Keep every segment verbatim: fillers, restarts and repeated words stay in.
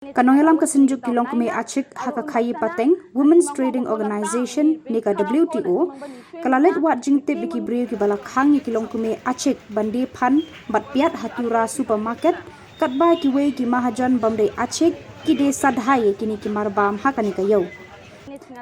Kanongialam Kasinjuk Kilongkme Achik haka kayi pateng Women's Trading Organization neka W T O kalalet wat jingtip biki briew ki bala khang ye Kilongkme Achik bande phan bat piat hatura supermarket katba kiwei ki mahajon bamdei Achik ki de sadhai ye kini ki marbam haka neka yau.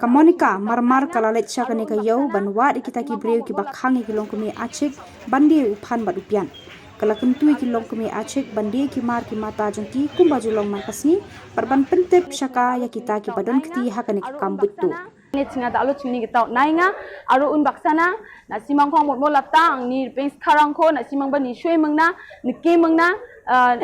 Ka Monica marmar kalalet cha ka neka yau ban wat kita ki briew ki bakhang ki Kilongkme Achik bande u phan bat u pian. Kala kentui Kilongkme Achik bande ki mar ki mata jong ki kumba julong mar kasni par ban pentep shaka ya kita ki badon kti haka neka kambut tu. Ni chinga dalo chingni gita on·naenga aro un baksana nasimangko ang motmo lata angni ripeng skarangko nasimangba nisue mingna nike mingna ah,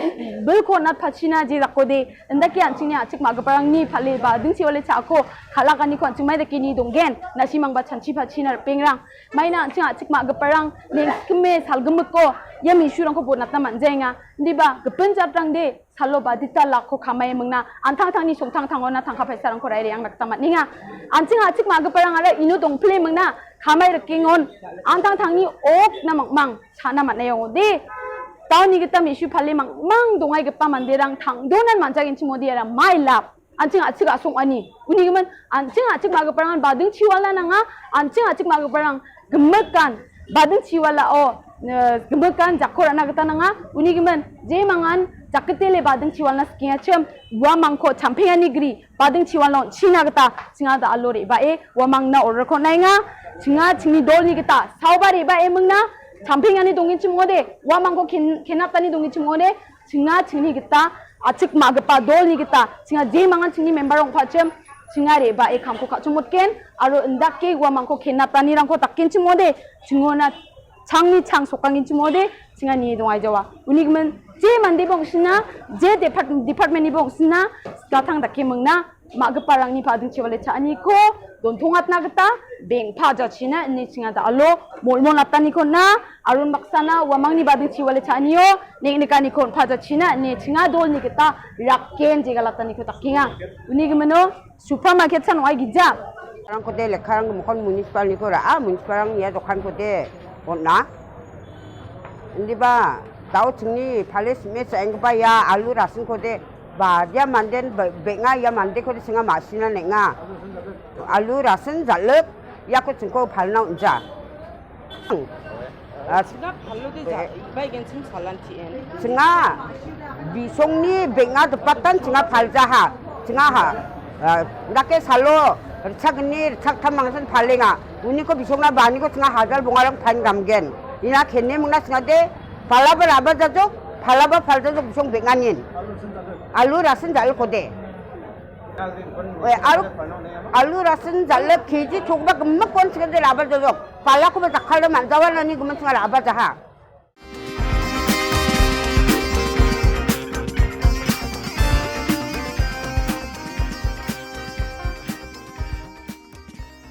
bilko on·atpachina je dakode, indake an·chingni a·chik ma·giparangni pale ba dingchiwale cha·ako kal·aganiko an·ching mai dake ni donggen, nasimangba chanchi pachina ripengrang. Maina an·ching a·chik ma·giparang nengskime salgimiko ia misurangko bonatna man·jaenga. Indiba gipin jatrangde salo badita lakko kamai mingna, antangtangni songtangtangona tangka paisarangko rae re·angna gita man·enga. An·ching a·chik ma·giparangara ino dongpile mingna, kamai rikengon, antangtangni okna mangmang. Sana man·a ong·ode. Tauni gita me·su pale mangmang dongaigipa manderang tangdonan man·jagenchim ong·ode iara mailap. An·ching a·chik a·songani. Unigimin an·ching a·chik ma·giparangan bading chiwalna nanga. An·ching a·chik ma·giparang gimikan bading chiwalao, eh, gimikan jako ra·na gita nanga. Unigimin jemangan jaketele bading chiwalna sikengachim uamangko champengani gri bading chiwalna on·china gita chinga da·alo re·bae uamangna orderko on·aenga. Chinga chingni dolni gita saoba re·bae mingna champengani dongenchim ong·ode, uamangko ken-, kenatani dongenchim ong·ode, chinga chingni gita a·chik ma·gipa dolni gita chinga jemangan chingni member ong·pachim chinga re·bae kamko ka·chongmotgen aro indake uamangko kenatanirangko dakenchim ong·ode, chingona changni chang sokangenchim ong·ode, chinga nie dongaijao. Unigimin je mandeba ong·sina, je depart-, departmentniba ong·sina, skatang dake mingna, ma·giparangni pading chiwale cha·aniko dontongatna gita bengpa jachina ine chinga da·alo molmol ataniko on·a, aron baksana uamangni bading chiwale cha·anio neng·nikaniko on·pa jachina ine chinga dolni gita rakken jegalataniko dakenga. Unigimino supermarket-san ong·aigija. Rangkode lekkarang gimikon municipalniko ra·a, municipalrang ia dokankode on·a. Indiba dao chingni pale sime cha·enggipa ia alu rasinkode badia manden be-, beng·a ia mandekode chinga ma·sina neng·a. Alu rasin jal·ik iako chingko palna on·ja. Ah, chinga palode ja-, eh, iba igenchim salanti en. Chinga bisongni beng·a dipatan chinga paljaha. Chinga ha. Ah, dake salo ritchakni ritchaktam mangsan palenga. Uniko bisongna baniko chinga hajar bongarang pain gamgen. Ina kene mingna chingade palaba raba jajok, palaba pal jajok bisong beng·anin. Alu rasin jal·ikode. Oe, alu, alu rasin jal·ik K G chokba gimik kon chingade raba jajok. Palakoba jakkalna man·jawanani gimin chinga raba jaha.